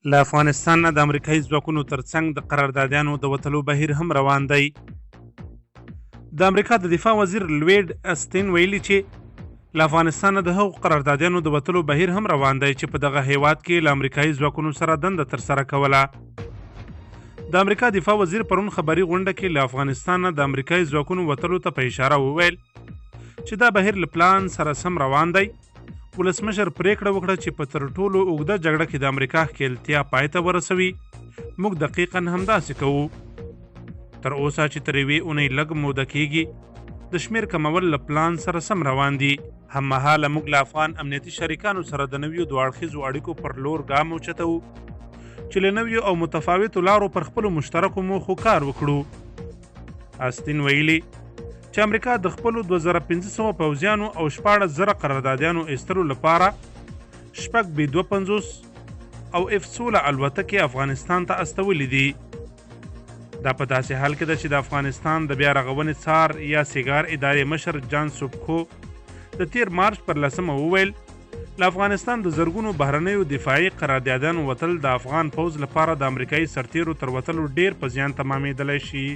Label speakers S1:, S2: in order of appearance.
S1: له افغانستان نه د امریکایي ځواکونو ترڅنګ د قراردادیانو د وتلو بهیر هم روان دی. د امریکا د دفاع وزیر لوید استین ویلي چې له افغانستان نه د هغو قراردادیانو د وتلو بهیر هم روان دی چې په دغه هیواد کې له امریکایي ځواکونو سره دنده ترسره کوله. د امریکا دفاع وزیر پرون خبري غونډه کې له افغانستان نه د امریکایي ځواکونو وتلو ته په اشاره وویل چې دا بهیر له پلان سره سم روان دی. ولسمشر پریکړه وکړه چې په تر ټولو اوږده جګړه کې د امریکا ښکیلتیا پای ته ورسوي. موږ دقیقا همداسې کوو. تر اوسه چې تر یوې اونۍ لږ موده کیږي، د شمیر کمول له پلان سره سم روان دي. هممهاله موږ له افغان امنیتي شریکانو سره د نویو دوه اړخیزو اړیکو پر لور ګام اوچتوو چې له نویو او متفاوتو لارو پر خپلو مشترکو موخو کار وکړو. استین ویلي چې امریکا د خپلو 2500 پوځیانو او 16,000 قراردادیانو ایستلو لپاره شپږ بي 52 او اف 16 الوتکې افغانستان ته استولې دي. دا په داسې حال کې ده چې د افغانستان د بیا رغونې څار یا سیګار ادارې مشر جان سوپکو د تیر مارچ پر 10مه وویل، له افغانستان د زرګونو بهرنیو دفاعي قراردادیانو وتل د افغان پوځ لپاره د امریکایي سرتیرو تر وتلو ډیر په زیان تمامېدلی شي.